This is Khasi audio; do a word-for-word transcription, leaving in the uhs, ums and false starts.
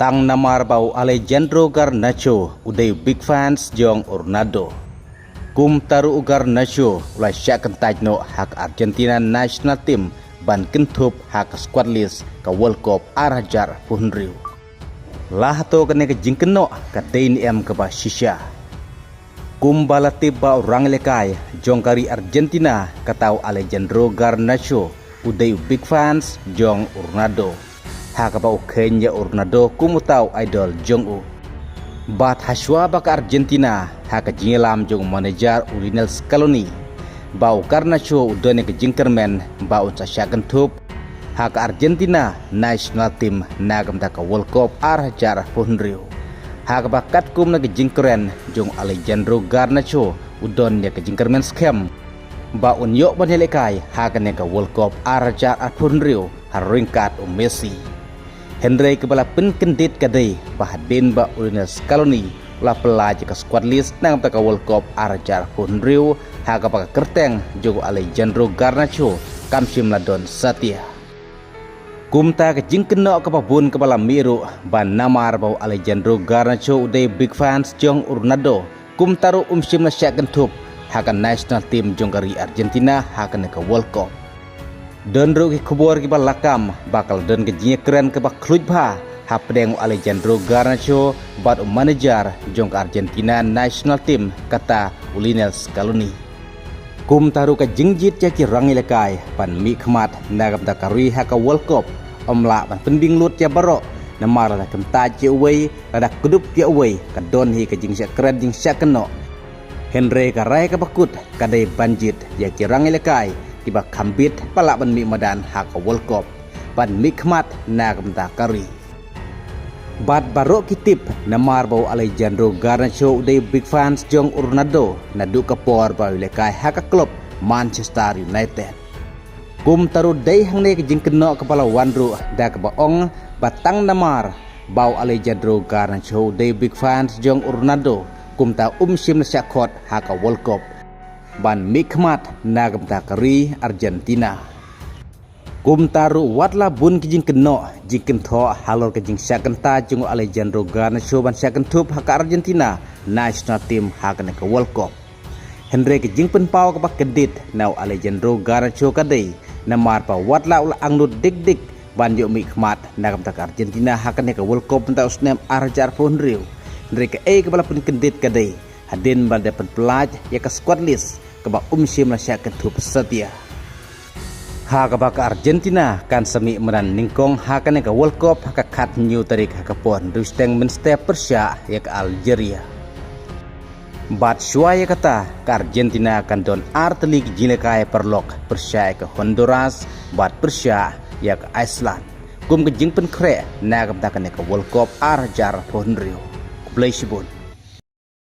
Tang namar ba u Alejandro Garnacho u dei u big fans jong u Ronaldo. Kumta ruh u Garnacho u la shah kyntait noh ha ka Argentina national team ban kynthup ha ka squad list ka World Cup ar hajar arphew hynriew. La hato kane ka jingkynnoh ka dei ne em kaba shisha? Kumba la tip ba u rangïalehkai jong ka ri Argentina kata u Alejandro Garnacho u dei u big fans jong u Ronaldo, ha kaba u kheiñ ïa u Ronaldo kum uta u idol jong u. Bad hashwa ba ka Argentina ha ka jingïalam jong u manager u Lionel Scaloni, ba u Garnacho u don ïa ka jingkyrmen ba un sa shah kynthup ha ka Argentina national team na ka bynta ka World Cup ar hajar arphew hynriew. Ha kaba katkum na ka jingkren jong u Alejandro Garnacho u don ïa ka jingkyrmen skhem ba un ïoh ban ïalehkai ha kane ka World Cup ar hajar arphew hynriew ha ryngkat u Messi. Hynrei kaba la pynkyndit ka dei ba hadien ba u Lionel Scaloni u la pyllait ïa ka squad list na ka bynta ka World Cup ar hajar arphew hynriew, ha kaba ka kyrteng jong u Alejandro Garnacho kam shym la don satia. Kumta ka jingkynnoh kaba bun kaba la mih ruh ba namar ba u Alejandro Garnacho u dei big fans jong u Ronaldo, kumta ruh um shym la shah kynthup ha ka national team jong ka ri Argentina ha kane ka World Cup. Don ruh ki khubor kiba la kam ba ka la don ka jingïakren kaba khluit bha hapdeng u Alejandro Garnacho bad u manager jong ka Argentina national team kata u Lionel Scaloni. Kumta ruh ka jingjied ïa ki rangïalehkai ban mihkhmat na ka bynta ka ri ha ka World Cup ym lah ban pynbiang lut ïa baroh, namar lada kyntait ïa uwei, lada kdup ïa uwei, ka don hi ka jingshah kren jingshah kynnoh. Hynrei ka rai kaba kut ka dei ban jied ïa ki rangïalehkai kiba kham bit ba lah ban mih madan ha ka World Cup ban mihkhmat na ka bynta ka ri. Bad baroh ki tip namar ba u Alejandro Garnacho u dei big fans jong u Ronaldo naduh ka por ba u ïalehkai ha ka club Manchester United. Kumta ruh dei hangne ka jingkynnoh kaba la wan ruh da kaba ong ba tang namar ba u Alejandro Garnacho u dei big fans jong u Ronaldo, kumta um shym la shah khot ha ka World Cup ban mihkhmat na ka bynta ka ri Argentina. Kumta ruh wat la bun ki jingkynnoh jingkynthoh halor ka jingshah kyntait jong u Alejandro Garnacho ban shah kynthup ha ka Argentina national team ha kane ka World Cup. Hynrei ka jingpynpaw kaba kyndit na u Alejandro Garnacho ka dei namar ba wat la u la angnud dik dik ban ïoh mihkhmat na ka bynta ka Argentina ha kane ka World Cup mynta u snem ar hajar arphew hynriew. Hynrei kaei kaba la pynkyndit ka dei hadien ba la dep pynpyllait ïa ka squad list kaba um shym la shah kynthup satia. Ha kaba ka Argentina kan sa mih madan nyngkong ha kane ka World Cup ha ka khathynñiew tarik ha ka por hynriew shiteng mynstep pyrshah ïa ka Algeria. Bad shuwa ïa kata ka Argentina kan don ar tylli ki jingïalehkai paralok pyrshah ïa ka Honduras bad pyrshah ïa ka Iceland kum ka jingpynkhreh na ka bynta kane ka World Cup ar hajar arphew hynriew. Khublei shibun.